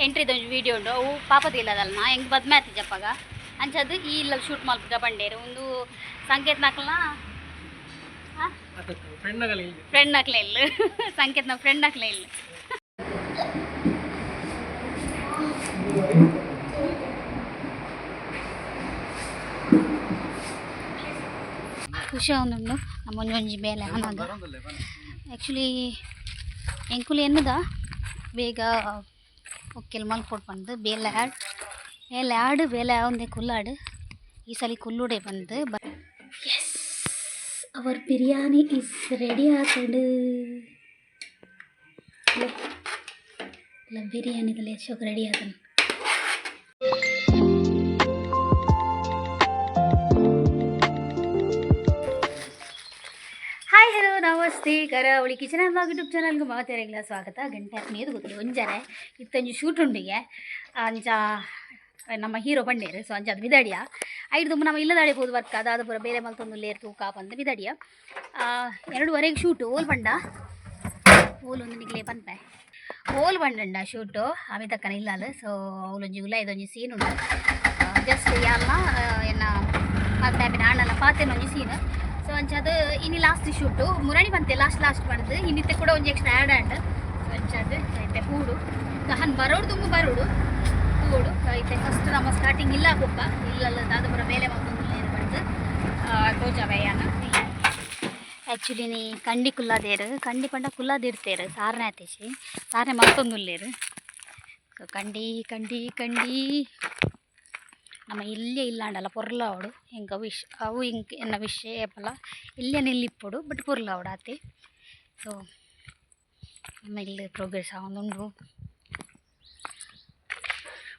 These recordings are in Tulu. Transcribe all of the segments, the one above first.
ಎಂಟ್ರಿದ ಒಂಜಿ ವಿಡಿಯೋ ಉಂಡು. ಅವು ಪಾಪದ ಇಲ್ಲದಲ್ನ ಎಂಕ್ ಬದ್ಮೆ ಆತಿ ಜಪ್ಪಗ ಅಂಚಾದ್ ಈ ಇಲ್ಲ ಶೂಟ್ ಮಲ್ಪುಗ ಪಂಡೇರು. ಉಂದು ಸಂಕೇತ್ ನಕಲ್ನ ಫ್ರೆಂಡ್ ನಕ್ಲೆ ಇಲ್ಲ, ಸಂಕೇತ್ನ ಫ್ರೆಂಡ್ ನಕ್ಲೆ ಇಲ್ಲ. ಖುಷಿ ಆವೊಂದುಂಡು ನಮ್ಮ ಒಂಜೊಂಜಿ ಬೇಲೆ ಆನಗ. ಆ್ಯಕ್ಚುಲಿ ಎಂಕುಲು ಎನ್ನುದ ಬೇಗ ಒಕ್ಕೆಲ್ ಮಲ್ಪೊಡು ಪಂದ್ ಬೇಲೆ ಆಡ್ ಬೇಲೆ ಆಡು ಬೇಲೆ ಆವೊಂದೆ ಕುಲ್ಲಾಡು ಈ ಸಲ ಕುಲ್ಲುಡೆ ಪಂದ್. Yes, our biryani is ready ಆತುಂಡು. ಬಿರಿಯಾನಿ ಶೋಕ್ ರೆಡಿ ಆತುಂಡು. ಹಾಯ್ ಹಲೋ ನಮಸ್ತೆ, Karavali kitchen and blog YouTube ಚಾನಲ್ಗೆ ಮಾತೆರೆಗ್ಲ ಸ್ವಾಗತ. ಗಂಟೆ ಆತ್ಮೇದು ಗೊತ್ತಿಲ್ಲ ಒಂಜಾರೆ ಇತ್ತೊಂಜಿ ಶೂಟ್ ಉಂಡಿಗೆ ಅಂಚ ನಮ್ಮ ಹೀರೋ ಪಂಡೇರು. ಸೊ ಅಂಚ ಅದು ಬಿದಾಡಿಯ ಐದು ದುಂಬು ನಮ್ಮ ಇಲ್ಲದಾಡೆ ಪೋದು ವರ್ಕ್ ಅದಾದ ಪೂರ ಬೇಲೆ ಮಲ್ತೊಂದು ಲೇರ್ ತೂಕ ಪಂದ್ ಬಿದಾಡಿಯ. 2:30ಗೆ ಶೂಟು. ಓಲ್ ಪಂಡ ಓಲ್ ಒಂದು ನಿಕ್ಲೆ ಪನ್ಪೆ ಓಲ್ ಪಂಡಂಡ ಶೂಟು ಅಮಿತಕ್ಕನ ಇಲ್ಲಾಲ್. ಸೊ ಅವಲೊಂಜಿ ಉಲ ಇದೊಂಜಿ ಸೀನ್ ಉಂಡು. ಜಸ್ಟ್ ಯಾಲ್ನ ಎನ್ನ ಮಲ್ತಾಪಿನ ಆಣನ ಪಾತೆನ ಒಂಜಿ ಸೀನ್. ಸೊ ಅಂಚಾದ್ ಇನಿ ಲಾಸ್ಟ್ ಶೂಟು ಮುರಣಿ ಪಂತೆ ಲಾಸ್ಟ್ ಲಾಸ್ಟ್ ಪಂಡ್ದು ಇನ್ನಿತ್ತೆ ಕೂಡ ಒಂಜಿ ಎಕ್ಸ್ಟ್ರಾ ಆ್ಯಡ್ ಆಂಡ್. ಸೊ ಅಂಚಾದ್ ಇತ್ತೆ ಕೂಡು ದಹನ್ ಬರೋಡು ದುಂಬು ಬರೋಡು ಕೂಡು ಇತ್ತೆ ಫಸ್ಟ್ ನಮ್ಮ ಸ್ಟಾರ್ಟಿಂಗ್ ಇಲ್ಲ ಬೊಕ್ಕ ಇಲ್ಲಲ್ಲ ದಾದ ಪೂರ ಬೇಲೆ ಮಲ್ತೊಂದುಲ್ಲೆರ್ ಪಂಡ್ದು ತೋಜಾವೆ ಯಾನ್. ಆ್ಯಕ್ಚುಲಿ ನೀ ಕಂಡಿ ಕುಲ್ಲಾದೇರು, ಕಂಡಿ ಪಂಡ ಕುಲ್ಲಾದಿಡ್ತೇರು ಸಾರನೆ ಆತೇಶಿ ಸಾರನೆ ಮಲ್ತೊಂದುಲ್ಲೆರ್. ಸೊ ಕಂಡಿ ಕಂಡಿ ಕಂಡಿ ನಮ್ಮ ಇಲ್ಲೇ ಇಲ್ಲಾಂಡಲ ಪೊರ್ಲಾವಡು ಎಂಕ ವಿಶ್ ಅವು ಇಂಕ್ ಎನ್ನ ವಿಶ್ ಏಪಲ ಇಲ್ಲೇ ನಿಲ್ಲಿಪ್ಪೊಡು ಬಟ್ ಪೊರ್ಲಾವಡು ಆತೆ. ಸೊ ನಮ್ಮ ಇಲ್ಲಿ ಪ್ರೋಗ್ರೆಸ್ ಆವೊಂದುಂಡು.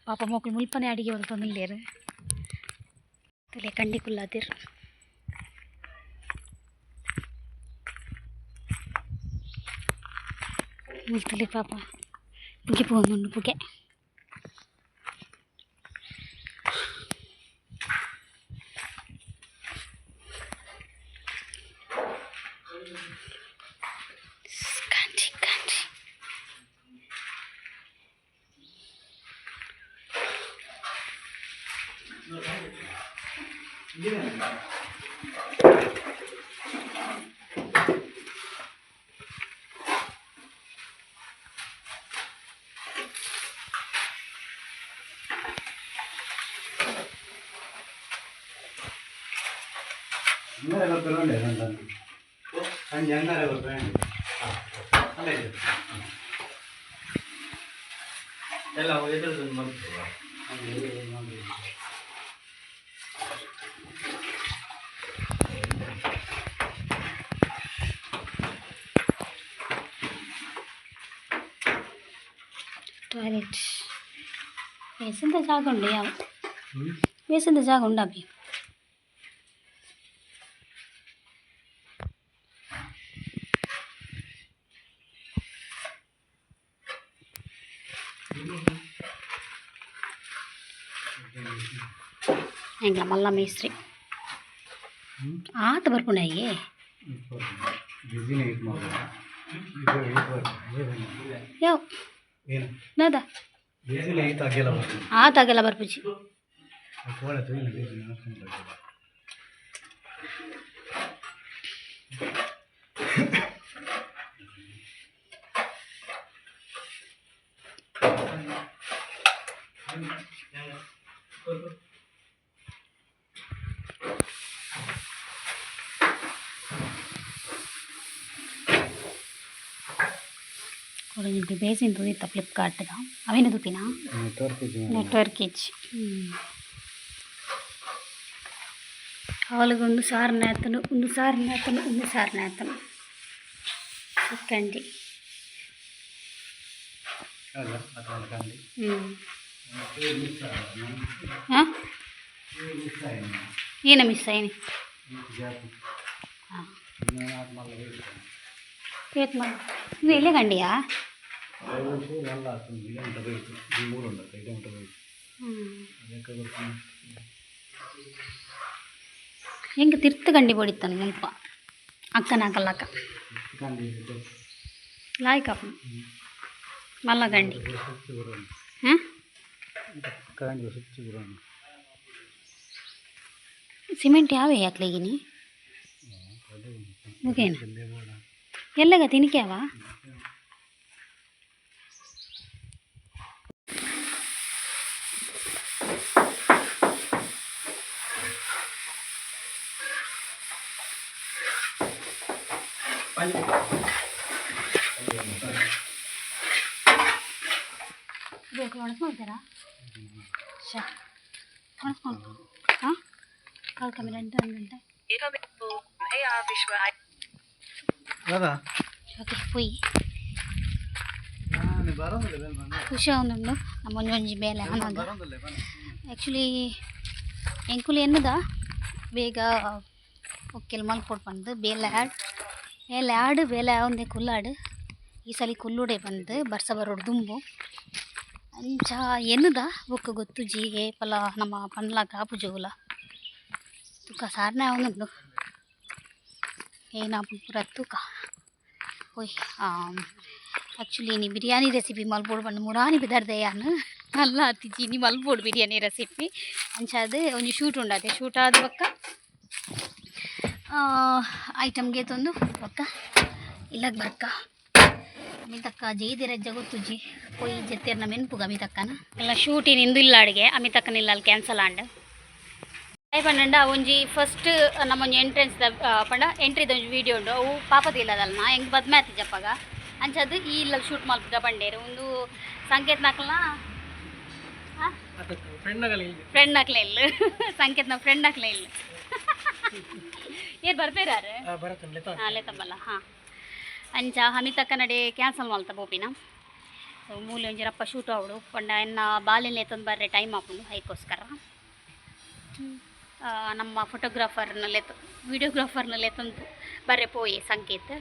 ಪಾಪ ಮೋಕುಲು ಮುಲ್ಪನೆ ಅಡಿಗೆ ಮಲ್ತೊಂದುಲ್ಲೆರ್. ತೂಲೆ ಕಂಡಿ ಕುಲ್ಲಾದೆರ್. ಮುಲ್ತುಲೆ ಪಾಪ ಪುಗೆ ಪೋವೊಂದುಂಡು ಪುಗೆ. ಕಂಡಿ ಕಂಡಿ ಎಲ್ಲ ಟಾಯ್ಲೆಟ್ ಬೇಸಿಂದ ಜಾಗ ಉಂಡು ಯಾವ ಬೇಸಿಂದ ಜಾಗ ಉಂಡು ಅಭಿ. ಎಂಕ್ಲ ಮಲ್ಲ ಮೇಸ್ತ್ರಿ ಆತ ಬರ್ಪುಂಡಾಯೆ. ಯಾವ ನಾದ ಆತ ಅಗೆಲ ಬರ್ಪುಜಿ. ಕೊಡೊಂಜಿ ಬೇಸಿನ್ ತೂದಿತ್ತ ಫ್ಲಿಪ್ಕಾರ್ಟ್ದ ಅವೇನು ತೂತಿನಾ ನೆಟ್ವರ್ಕ್ ಇಜ್ಜಿ. ಅವಳಿಗೆ ಸಾರನೆ ಆತನು ಒಂದು ಸಾರನೆ ಆತನು ಒಂದು ಸಾರನೆ ಆತನು ಕಂಡಿ. ಹ್ಞೂ ಹಾಂ ಏನ ಮಿಸ್ ಆಯ್ನಿ? ಹಾಂ ಏತ್ ಮಲ್ಲ ಇದು ಎಲ್ಲೇ ಕಂಡಿಯಾ? ಎಂಕ್ ತಿರ್ತ್ ಕಂಡಿ ಪೊಡಿತ್ತಾನೆ ಮುಲ್ಪ ಅಕ್ಕನ ಅಕಲ್ಲಕ್ಕ ಲಾಯ್ಕ್ ಆಪುಂಡು ಮಲ್ಲ ಗಂಡಿ. ಸಿಮೆಂಟ್ ಯಾವೆ ಯಾಕ್ಲೆಗಿನಿ ಮುಗೇನ ಎಲ್ಲಗ ತಿನಿಕ್ಯಾವ. ಬೇಕು ಒಣಸ್ಕೊಳ್ತಾರಾ? ಶಾ ಒಣಸ್ಕೊಂಡು ಹಾಂ ಕಾಲು ಕಮ್ಮಿ 2 ಗಂಟೆ. ಓಕೆ ಪೋಯಿ. ಖುಷಿ ಆವೊಂದುಂಡು ನಮ್ಮ ಒಂಜಿ ಒಂಜಿ ಬೇಲೆ ಆನಾಗ. ಆ್ಯಕ್ಚುಲಿ ಎಂಕುಲು ಎನ್ನುದ ಬೇಗ ಒಕ್ಕೆಲ್ ಮಲ್ಪೊಡು ಪಂದ್. ಬೇಲೆ ಆಡ್ ಬೇಲೆ ಆಡು ಬೇಲೆ ಆವಂದೆ ಕುಲ್ಲಾಡು. ಈ ಸಲ ಕುಲ್ಲುಡೆ ಬಂದು ಬರ್ಸ ಬರೋಡು ದುಂಬು. ಅಂಚ ಎನ್ನುದ ಬೊಕ್ಕ ಗೊತ್ತುಜಿ ಏಪಲ ನಮ್ಮ ಪಂಡ್ಲಾಕ ಆಪುಜಿ. ತೂಕ ಸಾರನೆ ಆವೊಂದುಂಡು, ಏನಾಪುಂಡು ಪೂರ ತೂಕ. ಪೋಯ್. ಆ್ಯಕ್ಚುಲಿ ಇನಿ ಬಿರಿಯಾನಿ ರೆಸಿಪಿ ಮಲ್ಪೊಡು ಪಂದ್ ಮುರಾನಿ ಪಿದರ್ದೆ ಯಾನ್. ಮಲ್ಲ ಆತಿಜಿ, ಇನಿ ಮಲ್ಪೊಡು ಬಿರಿಯಾನಿ ರೆಸಿಪಿ. ಅಂಚಾದ್ ಒಂಜಿ ಶೂಟ್ ಉಂಡಾತೆ. ಶೂಟ್ ಆದ ಬೊಕ್ಕ ಐಟಮ್ ಗೆತೊಂದು ಬೊಕ್ಕ ಇಲ್ಲಗ್ ಬರ್ಕ. ಅಮಿತಕ್ಕ ಜೈದಿರಜ್ಜ ಗೊತ್ತುಜಿ. ಪೋಯಿ ಜೆತ್ತೆರ್ನ ಮೆನ್ಪುಗ ಅಮಿತಕ್ಕನ. ಎಲ್ಲ ಶೂಟಿನ ಇಂದು ಇಲ್ಲ ಅಡುಗೆ ಅಮಿತಕ್ಕನ ಇಲ್ಲ ಕ್ಯಾನ್ಸಲ್ ಆಂಡ್. ಪಂಡ ಒಂಜಿ ಫಸ್ಟ್ ನಮ್ಮ ಒಂಜಿ ಎಂಟ್ರೆನ್ಸ್ ಪಂಡ ಎಂಟ್ರಿದ ಒಂಜಿ ವೀಡಿಯೋ ಉಂಡು. ಅವು ಪಾಪದ ಇಲ್ಲದಲ್ನ ಎಂಕ್ ಬದ್ಮೆ ಆತಿಜಪ್ಪಗ. ಅಂಚಾದ್ ಈ ಇಲ್ಲ ಶೂಟ್ ಮಲ್ಪುಗ ಪಂಡೇರು. ಒಂದು ಸಂಕೇತ್ ನಕ್ಲ್ನ ಫ್ರೆಂಡ್ ನಕ್ಲೆ ಇಲ್ಲ, ಸಂಕೇತ್ನ ಫ್ರೆಂಡ್ ನಕ್ಲೆ ಇಲ್ಲ. ಏರ್ ಬರ್ಪೇರಾರು? ಹಾಂ, ಲೇತಂಬಲ್ಲ. ಹಾಂ, ಅಂಚ ಅಮಿತಕ್ಕ ನಡೆ ಕ್ಯಾನ್ಸಲ್ ಮಲ್ತ ಪೋಪಿನ. ಸೊ ಮೂಲೆ ಒಂಜಿ ರಪ್ಪ ಶೂಟ್ ಆವಡು ಪಂಡ ಎನ್ನ ಬಾಲೆನ್ ಲೇತೊಂದು ಬರ್ರೆ ಟೈಮ್ ಆಪುಂಡು. ಐಕೋಸ್ಕರ ನಮ್ಮ ಫೋಟೋಗ್ರಾಫರ್ನ ಲೆತ್ತ ವಿಡಿಯೋಗ್ರಾಫರ್ನ ಲೆತ್ತೊಂದು ಬರ್ರೆ ಪೋಯೆ ಸಂಕೇತ್.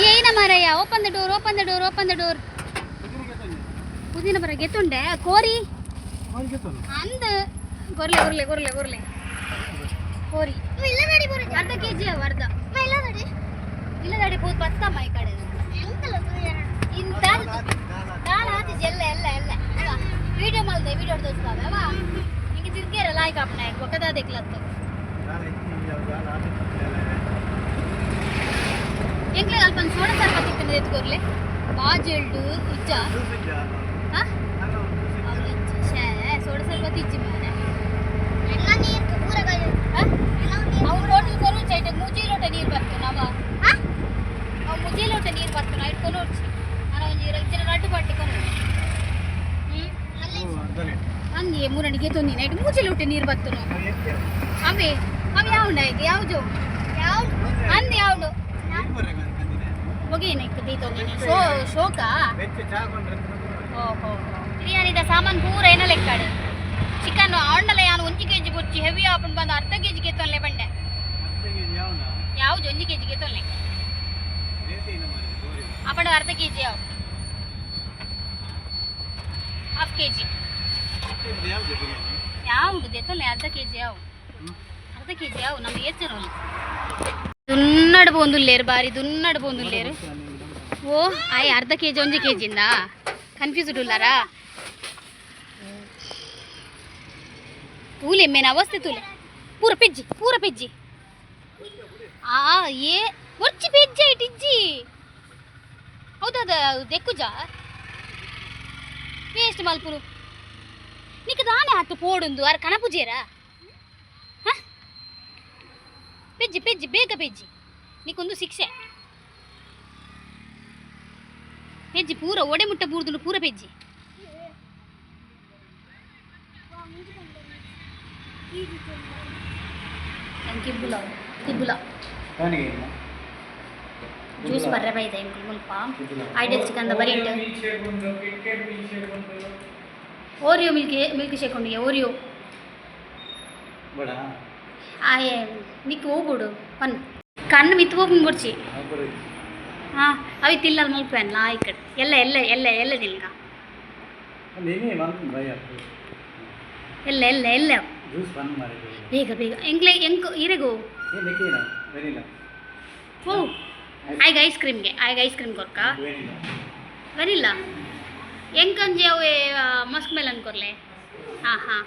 ಏನ ಮಾರಯ್ಯ? Open the door, open the door, open the door. ಪುದೀನ ಬರ ಗೆತ್ತುಂಡೆ ಕೋರಿ ಅಂದ್. ಗೊರ್ಲೆ ಗೊರ್ಲೆ ಗೊರ್ಲೆ ಗೊರ್ಲೆ ಕೋರಿ ಅರ್ಧ ಕೆಜಿ ಅವ. ಅರ್ಧ ಇಲ್ಲದಾಡಿ ಪೋದು ಬತ್ತಮ್ಮ ಈ ಕಡೆ. ಇಂತ ದಾಲ ಆತಿಜಿ. ಎಲ್ಲ ಎಲ್ಲ ಎಲ್ಲ ವಿಡಿಯೋ ಮಲ್ದೆ, ವಿಡಿಯೋ ತೋರಿಸ್ತಾವೆ ಅವ. ಹಿಂಗೆ ತಿರ್ಗೇರ ಲಾಯ್ಕ್ ಆಪಣ ಬೊಕ್ಕದ ದೆಕ್ಲತ್ತು. ಎಂಕ್ಲೆ ಅಲ್ಪ ಒಂದು ಸೋಡಾ ಸರ್ಬತ್ ಇತ್ತು ಎತ್ಕೊರ್ಲೆ. ಬಾಜೆಲ್ಡು ಇಜ್ಜ? ಹಾಂ, ಇಜ್ಜಿ. ಸೋಡಾ ಸರ್ಬತ್ ಇಜ್ಜಿ ಮಾರೆ. ಅವು ಟೋಟಲ್ ಕೊರು ಚೈಟ ಮುಜಿ ಲೋಟ ನೀರು ಬರ್ತು ನವ. ಅವು ಮುಜಿ ಲೋಟ ನೀರು ಬರ್ತು ನಾ ಇಟ್ಕೊಂಡು ಹೊಡ್ಚಿ. ನಾನು ಒಂಜಿ ಇಜ್ಜಿನ ರಡ್ಡು ಬಟ್ಟಿ ಕೊನು. ಹಂಗೆ ಮೂರಣಿಗೆ ತೊಂದಿನ ನೈಟ್ ಮೂಜಿ ಲೋಟ ನೀರು ಬರ್ತನು. ಅವೆ ಅವೆ ಯಾവുಂಡ ಈಗ ಯಾವುದು ಅಂದ್ ಯಾವುದು ಒಗೇನ ದೀತೊಂದಿನಿ ಶೋ ಶೋಕ. ಓಹೋ, ಬಿರಿಯಾನಿದ ಸಾಮಾನು ಪೂರ ಏನ ಲೆಕ್ಕಾಡು. ಚಿಕನ್ ಆಂಡಲ ಯಾನು 1 ಕೆಜಿ ಬೊಚ್ಚಿ ಹೆವಿ ಆಪುಂಡು ಬಂದು ಅರ್ಧ ಕೆಜಿ ಗೆತ್ತೊನ್ಲೆ ಬಂಡೆ. ಯಾವುದು 1 ಕೆಜಿ ಗೆತ್ತೊನ್ಲೆ ಅಪ್ಪಡ. ಅರ್ಧ ಕೆಜಿ ಯಾವ, ಹಾಫ್ ಕೆಜಿ ಯಾವುದು ದೆತ್ತೊನ್ಲೆ. ಅರ್ಧ ಕೆಜಿ ಯಾವ, ಅರ್ಧ ಕೆಜಿ ಯಾವ. ನಮ್ಮ ಏಚರು ದುನ್ನಡ್ ಪೋಂದುಲ್ಲೇರು, ಬಾರಿ ದುನ್ನಡ್ ಪೋಂದುಲ್ಲೇರು. ಓ ಆಯ್ ಅರ್ಧ ಕೆಜಿ 1 ಕೆಜಿಂದ ಕನ್ಫ್ಯೂಸ್ಡ್ ಉಲ್ಲಾರಾ? ತೂಲೆ ಮೇನ ಅವಸ್ಥೆ ತೂಲೆ. ಪೂರ ಪೆಜ್ಜಿ, ಪೂರ ಪೆಜ್ಜಿ. ಆ ಏ ಒರ್ಚಿ ಪೆಜ್ಜಿ ಐಟ್ ಇಜ್ಜಿ. ಹೌದದ ದೆಕ್ಕುಜ ವೇಸ್ಟ್ ಮಲ್ಪುರು. ನಿಕ್ ದಾನೆ ಹತ್ತು ಪೋಡುಂದು ಅರ್ ಕಣಪುಜೇರಾ? ಹ ಪೆಜ್ಜಿ ಪೆಜ್ಜಿ ಬೇಗ ಪೆಜ್ಜಿ. ನಿಕ್ಕೊಂದು ಶಿಕ್ಷೆ. ಪೆಜ್ಜಿ ಪೂರ ಒಡೆ ಮುಟ್ಟ ಬೂರ್ದುಂಡು ಪೂರ ಪೆಜ್ಜಿ. ಕಿಬ್ಬುಲ ಕಿಬ್ಬುಲ ಜ್ಯೂಸ್ ಬರ್ರೆ ಬೈದೆ ಎಂಕುಲು ಮುಲ್ಪ ಐಡಲ್ ಚಿಕನ್ ಬರೀ ಓರಿಯೋ ಮಿಲ್ಕ್ ಮಿಲ್ಕ್ ಶೇಕ್ ಉಂಡು ಓರಿಯೋ. ಆಯೆ ನಿಕ್ ಹೋಗ್ಬಿಡು ಪನ್ ಕಣ್ಣು ಮಿತ್ತು ಹೋಗಿ ಬುಡ್ಚಿ. ಹಾಂ, ಅವಿ ತಿಲ್ಲಲ್ ಮಲ್ಪೆನ್ ಲಾಯ್ಕಡ್. ಎಲ್ಲ ಎಲ್ಲ ಎಲ್ಲ ಎಲ್ಲ ತಿಲ್ಕ ಎಲ್ಲ ಎಲ್ಲ ಎಲ್ಲ. ಬೇಗ ಬೇಗ ಎಂಕ್ಲೆ ಎಂಕ್ ಇರೆಗೋ. ಓ ಆಯ್ಗ ಐಸ್ ಕ್ರೀಮ್ಗೆ ಆಯ್ಗ ಐಸ್ ಕ್ರೀಮ್ ಕೊರ್ಕ ವೆನಿಲ್ಲ ಎಂಕಂಜಿ ಅವೆ ಮಸ್ಕ್ ಮೆಲನ್ ಕೊರ್ಲೆ. ಹಾಂ ಹಾಂ,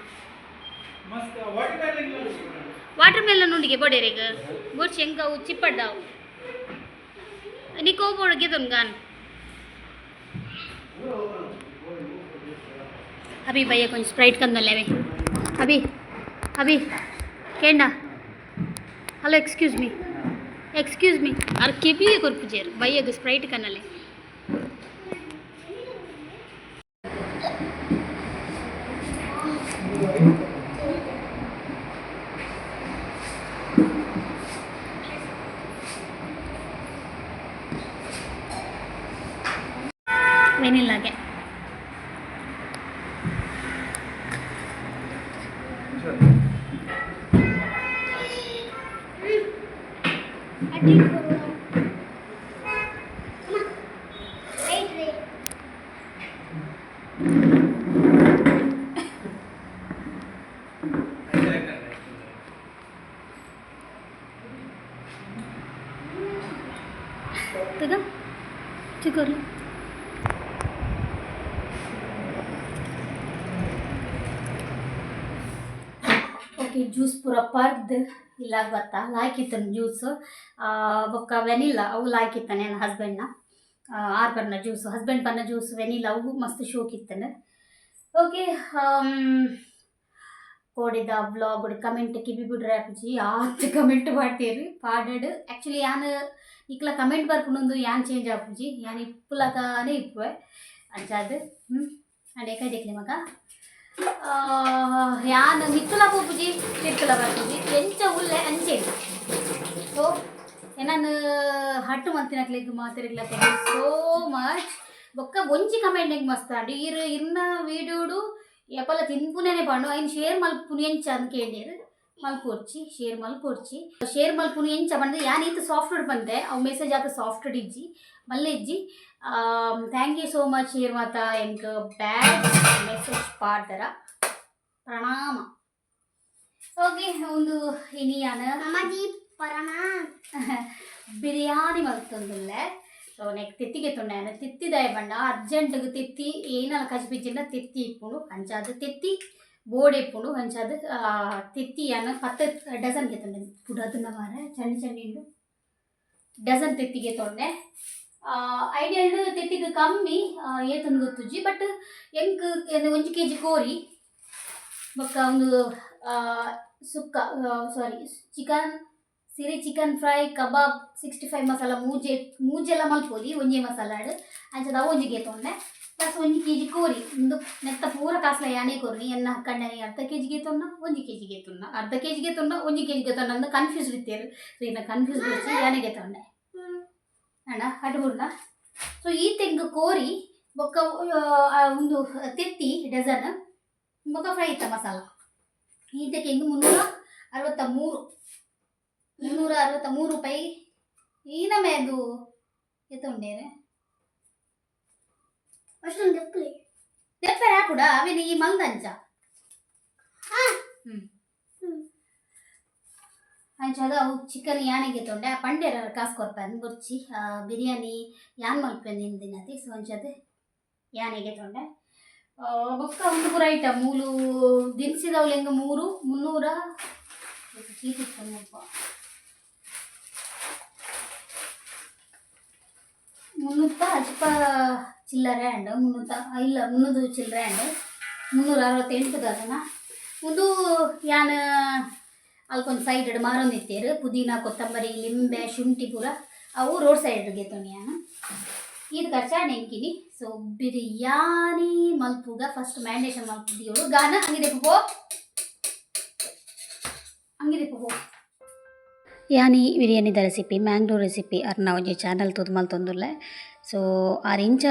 ವಾಟರ್ ಮೆಲನ್ ಉಂಡಿಗೆ ಬೊಡೇರೆಗ್ ಬೊಡ್ಚಿ ಎಂಕ ಅವು ಚಿಪ್ಪಡ್ದಾವು ನಿಕ್ ಬೋಡು ಗೆದೊನ್ ಗಾನ್. अभी भैया కొంచెం Sprite కందలేవే. Abhi Abhi కేండా. Hello, excuse me, excuse me. ಅರ್ ಕೆಬಿ ಕೊರ್ಪುಜೇರು ಬಯ್ಯಗ್ ಸ್ಪ್ರೈಟ್ ಕನ್ನಲೆ. ವೆನಿಲ್ಲಾಗೆ. ತಗ ಚಿಕ್ಕರ್ಲು. ಓಕೆ, ಜ್ಯೂಸ್ ಪೂರ ಪರ್ದ್ ಇಲ್ಲಾಗ ಬತ್ತ ಲಾಯ್ಕಿತ್ತನ ಜ್ಯೂಸ್ ಬೊಕ್ಕ ವೆನಿಲ್ಲ ಅವು ಲಾಯ್ಕಿತ್ತಾನೆ ನನ್ನ ಹಸ್ಬೆಂಡ್ನ. ಆರ್ ಪರ್ನ ಜ್ಯೂಸ್, ಹಸ್ಬೆಂಡ್ ಪನ್ನ ಜ್ಯೂಸ್ ವೆನಿಲ್ಲ ಅವು ಮಸ್ತ್ ಶೋಕ್ ಇತ್ತನ. ಓಕೆ, ಕೋಡಿದ ವ್ಲಾಗ್ ಕಮೆಂಟ್ ಕಿಬಿ ಬಿಡ್ರೆ ಅಪ್ಪುಜಿ ಆತ್ ಕಮೆಂಟ್ ಮಾಡ್ತೀರಿ ಪಾಡಡ್. ಆ್ಯಕ್ಚುಲಿ ಯಾನ್ ಇಕ್ಲ ಕಮೆಂಟ್ ಬರ್ಪುನೊಂದು ಯಾನ್ ಚೇಂಜ್ ಆಪುಜಿ, ಯಾನ್ ಇಪ್ಪುಲಕಾನೇ ಇಪ್ಪುವೆ ಅಂಚಾದ್. ಅಂಡ್ ಏಕೈ ದೇಕ್ಲೆ ಮಗ ಯಾನ್ ಮಿತ್ತುಲ ಪೋಪುಜಿ ತಿರ್ತುಲ ಬರ್ಪುಜಿ ಎಂಚ ಉಲ್ಲೆ ಅಂಚೆ. ಸೊ ಎನನ್ ಹಟ್ಟು ಮಂತಿನಕ್ಲೆಗ್ ಮಾತೆರೆಗ್ಲ thank you so much. ಬೊಕ್ಕ ಒಂಜಿ ಕಮೆಂಟ್ ಎಂಕ್ ಮಸ್ತ್ ಆಂಡ್, ಇರ್ ಇರ್ನ ವೀಡಿಯೋಡು ಏಪಲ ತಿನ್ಪುನೇನೆ ಪಂಡು ಐನ್ ಶೇರ್ ಮಲ್ಪುನು ಎಂಚ ಅಂದ್ ಕೇಂಡೇರ್. ಮಲ್ಪೊಡ್ಚಿ, ಶೇರ್ ಮಲ್ಪೊಡ್ಚಿ. ಶೇರ್ ಮಲ್ಪುನು ಎಂಚ ಪಂದ್ ಯಾನ್ ಈತ್ ಸಾಫ್ಟ್ವೇರ್ ಪಂತೆ, ಅವು ಮೆಸೇಜ್ ಆತ ಸಾಫ್ಟ್ವೇರ್ ಇಜ್ಜಿ ಮಲ್ಲೆ ಇಜ್ಜಿ. Thank you so much share ಮಾತ ಎಂಕ್ ಬ್ಯಾಡ್ ಮೆಸೇಜ್ ಪಾಡ್ದರ ಪ್ರಣಾಮ. ಓಕೆ, ಒಂದು ಇನಿಯಾನ ಅಮ್ಮಾಜಿ ಪ್ರಣಾಮ್. ಬಿರಿಯಾನಿ ಮಲ್ತೊಂದುಲ್ಲೆ. ಸೊ ನೆಕ್ ತೆತ್ತಿಗೆ ತೊಂಡೆ ತೆತ್ತಿದಾಯ ಪಂಡ ಅರ್ಜೆಂಟ್ಗ್ ತೆತ್ತಿ ಏನಲ ಕಜಿಪಿಜ್ಜಿಂಡ ತೆತ್ತಿ ಇಪ್ಪುಂಡು ಅಂಚಾದ್ ತೆತ್ತಿ ಬೋಡೆ ಇಪ್ಪುಂಡು ಅಂಚಾದ್ ತೆತ್ತಿ ಯಾನ್ 10 ಡಜನ್ ಗೆತೊಂಡೆ. ಪುಡಾತುನ ಮಾರೆ ಚಂಡಿ ಚಂಡಿ ಉಂಡು. ಡಜನ್ ತೆತ್ತಿಗೆ ತೊಂಡೆ. ಐಡಿಯಲ್ ತೆತ್ತಿಗೆ ಕಮ್ಮಿ ಏತುಂಡು ಗೊತ್ತುಜ್ಜಿ, ಬಟ್ ಎಂಕ್ 1 ಕೆಜಿ ಕೋರಿ ಬೊಕ್ಕ ಒಂದು ಸುಕ್ಕ, ಸಾರಿ, ಚಿಕನ್ ಸಿರಿ, ಚಿಕನ್ ಫ್ರೈ, ಕಬಾಬ್, 65 ಮಸಾಲ ಮೂಜೆ ಮೂಜೆಲ ಮಲ್ಪೊಲಿ ಒಂಜಿ ಮಸಾಲಾಡ್ ಅಂಚದ ಅವು ಒಂಜಿ ಗೆತೊಂಡೆ. ಪ್ಲಸ್ 1 ಕೆಜಿ ಕೋರಿ. ಉಂದು ನೆತ್ತ ಪೂರ ಕಾಸ್ಲ ಯಾನೇ ಕೊರ್ನಿ. ಎನ್ನ ಕಂಡನಿ ಅರ್ಧ ಕೆಜಿ ಗೆತೊನ್ನ 1 ಕೆಜಿ ಗೆತೊನ್ನ, ಅರ್ಧ ಕೆಜಿ ಗೆತೊನ್ನ 1 ಕೆಜಿ ಗೆತೊನ್ನ ಅಂದ್ ಕನ್ಫ್ಯೂಸ್ ಇತ್ತೇರು. ಸೊ ಇನ್ನ ಕನ್ಫ್ಯೂಸ್ ಬೊಡ್ಚಿ, ಯಾನೇ ಗೆತೊಂಡೆ ಅಣ್ಣ ಅಡ್ಬುರ್ನ. ಸೊ ಈ ತೆಂಗು ಕೋರಿ ಬೊಕ್ಕ ಒಂದು ತೆತ್ತಿ ಡಜನ್ ಬೊಕ್ಕ ಫ್ರೈ ಇತ್ತ ಮಸಾಲ ಈತಕ್ಕೆ ಹೆಂಗೆ 363, 363 ರೂಪಾಯಿ. ಈ ನಮೆ ಅದು ಎತ್ತ ಉಂಡೇರೆ. ಅಷ್ಟೊಂದು ದಪ್ಪಲಿ. ದೆಪ್ಪರೆ ಹಾಕುಡ ಅವೇನು ಈ ಮಂದಂಚ. ಅಂಚಾದ ಅವು ಚಿಕನ್ ಯಾನಿಗೆ ತೊಂಡೆ ಆ ಪಂಡೇರ ಕಾಸು ಕೊರ್ಪೆ ಬೊರ್ಚಿ ಬಿರಿಯಾನಿ ಯಾನ್ ಮಲ್ಪೆ ದಿನತಿ. ಸೊ ಅಂಚಾದ ಯಾನಿಗೆ ತೊಂಡೆ ಬೊಕ್ಕ ಒಂದು ಪೂರ ಐಟಮ್ ಮೂಲು ದಿನಸಿದವ್ಲು ಹೆಂಗೆ ಮೂರು ಮುನ್ನೂರ ಚೀಟಿ ಇತ್ತಪ್ಪ. ಮುನ್ನೂತ್ತ ಅಜ್ಪ ಚಿಲ್ಲರೆ ಆಂಡ್ ಮುನ್ನೂತ್ತ ಇಲ್ಲ 300 ಚಿಲ್ಲರೆ ಆಂಡ್ 368 ದಾದನ. ಉಂದು ಯಾನ್ ಅಲ್ಕೊಂದು ಸೈಡ್ ಮಾರೊಂದಿತ್ತೇರು ಪುದೀನ, ಕೊತ್ತಂಬರಿ, ಲಿಂಬೆ, ಶುಂಠಿ ಪೂರ ಅವು ರೋಡ್ ಸೈಡ್ ಗೆತೊನಿ ಯಾನ್. ಇದು ಖರ್ಚಾಂಡ್ ಎಂಕಿನಿ. ಸೊ ಬಿರಿಯಾನಿ ಮಲ್ಪುಗ ಫಸ್ಟ್ ಮ್ಯಾರಿನೇಷನ್ ಮಲ್ಪು ಗಾನ ಅಂಗಿದೆ ಪೋ ಅಂಗಿದೆ ಪೋ. ಯಾನಿ ಬಿರಿಯಾನಿದ ರೆಸಿಪಿ ಮ್ಯಾಂಗ್ಳೂರ್ ರೆಸಿಪಿ ಅರ್ನ ಒಂಜಿ ಚಾನಲ್ ತೂದು ಮಲ್ತೊಂದುಲ್ಲೆ. ಸೊ ಆರ್ ಇಂಚ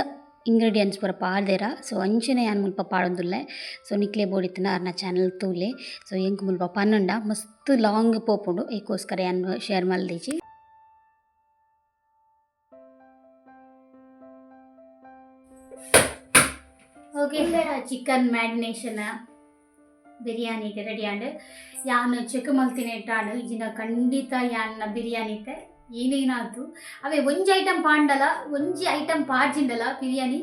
ಇಂಗ್ರೀಡಿಯೆಂಟ್ಸ್ ಪೂರ ಪಾಡ್ದೆರ, ಸೊ ಅಂಚನೆ ಯಾನ್ ಮುಲ್ಪ ಪಾಡೊಂದುಲ್ಲೆ. ಸೊ ನಿಕ್ಲೆ ಬೋಡಿತ್ತಿನ ಅರ್ನ ಚಾನಲ್ ತೂಲೆ. ಸೊ ಎಂಕ್ ಮುಲ್ಪ ಪನ್ನುಂಡ ಮಸ್ತ್ ಲಾಂಗ್ ಪೋಪುಂಡು, ಐಕೋಸ್ಕರ ಯಾನ್ ಶೇರ್ ಮಲ್ದಿಜಿ. ಓಕೆ, ಚಿಕನ್ ಮ್ಯಾರಿನೇಷನ್ ಬಿರಿಯಾನಿಗೆ ರೆಡಿ ಆಂಡ್. ಯಾನ್ ಚೆಕ್ ಮಲ್ತಿನ ಇಟ್ಟಾಂಡ್ ಇಜಿನ ಖಂಡಿತ ಯಾನ್ನ ಬಿರಿಯಾನಿ ಇತ್ತೆ. ಏನೇನಾಯ್ತು ಅವೇ ಒಂಜಿ ಐಟಮ್ ಪಾಂಡಲ, ಒಂಜಿ ಐಟಮ್ ಪಾಡ್ಜಿಂಡಲ ಬಿರಿಯಾನಿ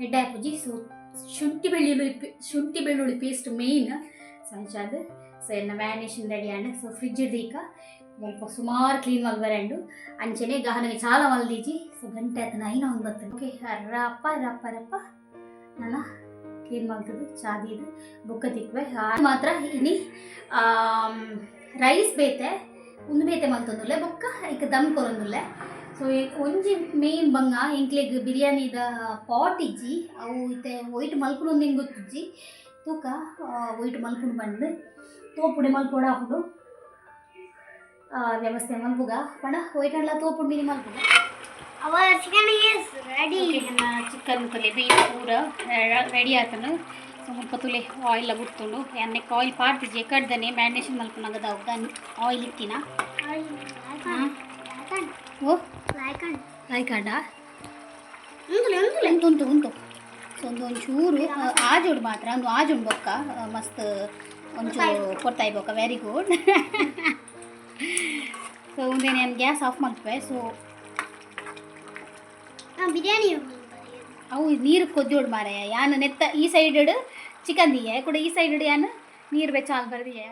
ಎಡ್ಡೆ ಆಪುಜಿ. ಸೊ ಶುಂಠಿ ಬೆಳ್ಳುಳ್ಳಿ ಪೇಸ್ಟ್ ಮೇಯ್ನ್. ಸೊ ಅಂಚಾದ್ ಸೊ ಎನ್ನ ಮ್ಯಾರಿನೇಷನ್ ರೆಡಿ ಆಂಡ್. ಸೊ ಫ್ರಿಜ್ ದೀಕ ಮುಲ್ಪ ಸುಮಾರು ಕ್ಲೀನ್ ಮಲ್ಬರಂಡು. ಅಂಚನೆ ಗಹನಗೆ ಚಾಲ ಮಲ್ದೀಜಿ. ಸೊ ಗಂಟೆ ಆತನ 9:09. ಓಕೆ, ರಪ್ಪ ರಪ್ಪ ರಪ್ಪ ನನ್ನ ಕ್ಲೀನ್ ಮಲ್ತದು ಚಾದೀದು ಬೊಕ್ಕ ತಿಕ್ವೆ ಮಾತ್ರ. ಇನಿ ರೈಸ್ ಬೇತೆ ಉಂದು ಬೇತೆ ಮಲ್ತೊಂದುಲ್ಲೆ, ಬೊಕ್ಕ ಇಕ್ ದಮ್ ಕೊರೊಂದುಲ್ಲೆ. ಸೊ ಒಂಜಿ ಮೇನ್ ಬಂಗ, ಎಂಕ್ಲೆಗ್ ಬಿರಿಯಾನಿದ ಪಾಟ್ ಇಜ್ಜಿ. ಅವು ಇತ್ತೆ ವೈಟ್ ಮಲ್ಪುನು ಹಿಂಗೆ ಗೊತ್ತಿಜ್ಜಿ. ತೂಕ, ವೈಟ್ ಮಲ್ಪುನು ಬಂದು ತೋಪುಡೆ ಮಲ್ಪೊಡ ಆಪುಂಡು. ವ್ಯವಸ್ಥೆ ಮಲ್ಪುಗ ಪಂಡ ವೈಟ್ ಅಂಡ್ಲ ತೋಪುಂಡು ಮಿನಿ ಮಲ್ಪುಗ. Our chicken is ready. Chicken ತುಲೆ ಬೀಫ್ ಪೂರ ರೆಡಿ ಆತನು. ಸೊ ಮುಲ್ಪ ತುಲೆ ಆಯಿಲ್ ಬುಡ್ತುಂಡು. ಎಣ್ಣೆಗೆ ಆಯಿಲ್ ಪಾಡ್ತಿಜಿ, ಕಡ್ದನೆ ಮ್ಯಾರಿನೇಷನ್ ಮಲ್ಪುನಾಗ ಆಯಿಲ್ ಇತ್ತಿನ. ಓ ಲಾಯ್ಕಾಂಡ ಉಂಟು ಉಂಟು ಉಂಟು. ಸೊ ಒಂದು ಒಂಚೂರು ಆಜೋಡು ಮಾತ್ರ, ಒಂದು ಆಜುಂಡು ಬೊಕ್ಕ ಮಸ್ತ್ ಒಂಚೂರು ಕೊಡ್ತಾಯಿ ಬೊಕ್ಕ. Very good. ಸೊ ಮುಂದೆ ನಾನು ಗ್ಯಾಸ್ ಆಫ್ ಮಲ್ಪುವೆ. ಸೊ ಬಿರಿಯಾನಿ. ಅವು ನೀರು ಕೊದ್ದೋಡು ಮಾರಾಯ. ಯಾನ್ ನೆತ್ತ ಈ ಸೈಡ್ ಚಿಕನ್ ದಿಯೆ ಕೂಡ, ಈ ಸೈಡ್ ಯಾನ್ ನೀರು ಬೆಚ್ಚ ಬರ್ದಿಯೆ.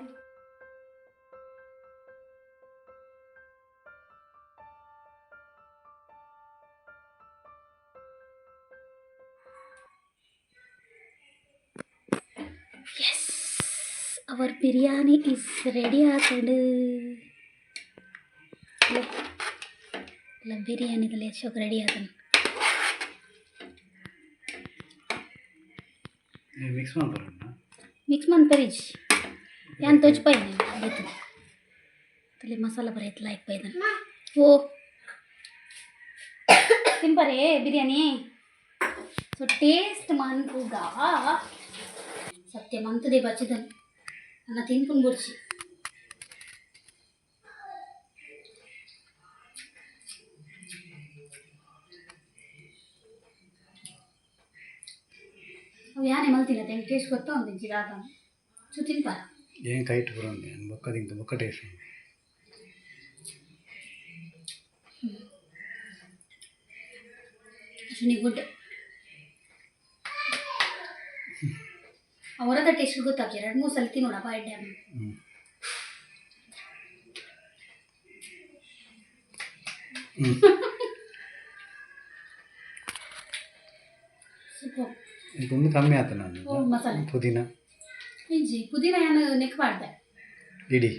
Yes, our biryani is ready ಆತಂಡು. ಬಿರಿಯಾನಿ ಶೋಕ್ ರೆಡಿ ಆತನು. ಮಿಕ್ಸ್ ಮಾಡ್ಬಾರ. ಮಿಕ್ಸ್ ಮನ್ಪರಿಜ್ ಯಾನ್ ತೋಚ್ ಪೈನೆ ಆಯ್ತು. ತಲೆ ಮಸಾಲ ಬರೈತ್ ಲಾಯ್ಕ್ ಪೈದನ್. ಓ ತಿನ್ಪರೆ ಬಿರಿಯಾನಿ. ಸೊ ಟೇಸ್ಟ್ ಮನ್ಪುಗ. ಸತ್ಯ ಮಂತದೆ ಬಚ್ಚದನ್ ನನ್ನ ತಿನ್ಕೊಂಡು ಬುಡ್ಚಿ. ಅವು ಯಾನೆ ಮಲ್ತಿಲ್ಲ, ತಂಗೆ ಟೇಸ್ಟ್ ಗೊತ್ತಾ ಒಂದು ಜಿರಾಗ ಸೊ ತಿನ್ಪಾರ. ಏನು ಕೈಟ್ ಬರೋಂಗೆ ಬೊಕ್ಕ ತಿಂತ ಬೊಕ್ಕ ಟೇಸ್ಟ್. ಅಶ್ವಿನಿ ಗುಡ್. ಅವರದ ಟೇಸ್ಟ್ ಗೊತ್ತಾಗ್ತದೆ. ಎರಡು ಮೂರು ಸಲ ತಿನ್ನೋಣ ಬಾಯ್ ಡ್ಯಾಮ್. ಹ್ಞೂ ಹ್ಞೂ. ಸೂಪರ್. ಇದೊಂದು ಕಮ್ಮಿ ಆಯ್ತು ನಾನು. ಓ ಮಸಾಲೆ. ಪುದೀನ. ಇಜ್ಜಿ, ಪುದೀನ ಏನು ನೆಕ್ ಮಾಡ್ದೆ. ಇಡಿ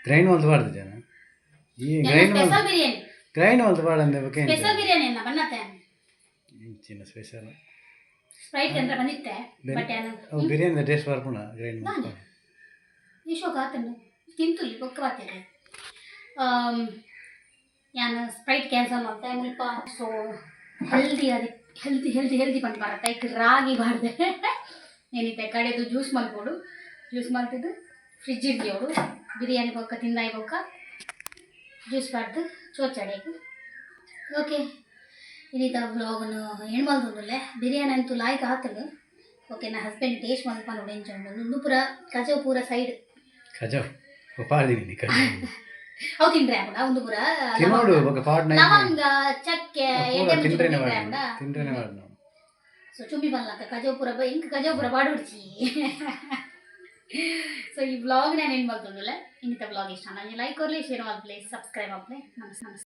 ಗ್ರೈಂಡ್ ಮಲ್ತು ಪಾಡ್ದು ಜನ ಈ ಗ್ರೈಂಡ್. ಸ್ಪೆಷಲ್ ಬಿರಿಯಾನಿ. ಗ್ರೈಂಡ್ ಮಲ್ತು ಪಾಡಂದೆ ಬೊಕ್ಕ. ಸ್ಪೆಷಲ್ ಬಿರಿಯಾನಿ ಅನ್ನ ಬನ್ನತ್ತೆ. ಚಿನ್ನ ಸ್ಪೆಷಲ್. ಸ್ಪ್ರೈಟ್ ಅಂತ ಬಂದಿತ್ತೆ, ಬಟ್ ಏನು. ಅವು ಬಿರಿಯಾನಿ ಟೇಸ್ಟ್ ಬರ್ಪುಣ ಗ್ರೈಂಡ್ ಮಲ್ತು. ಈ ಶೋಕ ಆತನು ತಿಂತುಲ್ಲಿ ಬೊಕ್ಕ ಬಾತೇನೆ. ಯಾನ್ ಸ್ಪ್ರೈಟ್ ಕ್ಯಾನ್ಸಲ್ ಮಾಡ್ತೆ ಮುಲ್ಪ. ಸೊ ಹೆಲ್ದಿ, ಅದೇ ಹೆಲ್ದಿ ಹೆಲ್ದಿ ಹೆಲ್ದಿ ಬಂದು ಬರತ್ತೆ. ಐಕ್ ರಾಗಿ ಬಾರ್ದೆ ಏನಿತ್ತೆ ಕಡೆದು ಜ್ಯೂಸ್ ಮಲ್ಪೋಡು. ಜ್ಯೂಸ್ ಮಲ್ತಿದ್ದು ಫ್ರಿಜ್ ಇಡ್ದಿಯೋಡು. ಬಿರಿಯಾನಿ ಬೊಕ್ಕ ತಿಂದಾಯಿ ಬೊಕ್ಕ ಜ್ಯೂಸ್ ಬಾರ್ದು ಚೋಚಡೆಗೆ. ಓಕೆ, ಇನ್ನಿತ ವ್ಲಾಗ್ನು ಏನು ಮಲ್ತೊಂದುಲ್ಲೆ. ಬಿರಿಯಾನಿ ಅಂತೂ ಲಾಯ್ಕ್ ಆತನು. ಓಕೆ, ನಾ ಹಸ್ಬೆಂಡ್ ಟೇಸ್ಟ್ ಮಲ್ಪ ನೋಡಿ ಎಂಚ ಉಂಡು. ಉಂದು ಪೂರ ಕಜವು ಪೂರ ಸೈಡ್. ಕಜವ್ ಪಾಡ್ದಿನಿ ಕಜವ್. ಅವು ತಿಂಡ್ರೆ ಆಪುಂಡ ಉಂದು ಪೂರ. ತಿನ್ನೋಡು ಬೊಕ್ಕ ಪಾಡ್. ಲವಂಗ, ಚಕ್ಕೆ, ಎಡ್ಡೆ ಮುಂಚಿ ತಿಂಡ್ರೆನೆ ತಿಂಡ್ರೆ ಮಾಡಿ ಆಪುಂಡ. ತಿಂಡ್ರೆನೆ ಮಾಡಿ ನಾವು. ಸೊ ಚುಂಬಿ ಬಲ್ಲಾಕ ಕಜವು ಪೂರ ಇಂಕ್ ಕಜವು ಪೂರ ಬಾಡುಡ್ಚಿ. ಸೊ ಈ ವ್ಲಾಗ್ ನಾನು ಏನು ಮಲ್ತೊಂದುಲ್ಲೆ. ಇನ್ನಿತ ವ್ಲಾಗ್ ಇಷ್ಟ ನಾನು ಲೈಕ್ ಕೊರ್ಲಿ, ಶೇರ್ ಮಲ್ಪಲೆ, ಸಬ್ಸ್ಕ್ರೈಬ್ ಮಲ್ಪಲೆ. ನಮಸ್ತೆ ನಮಸ್ತೆ.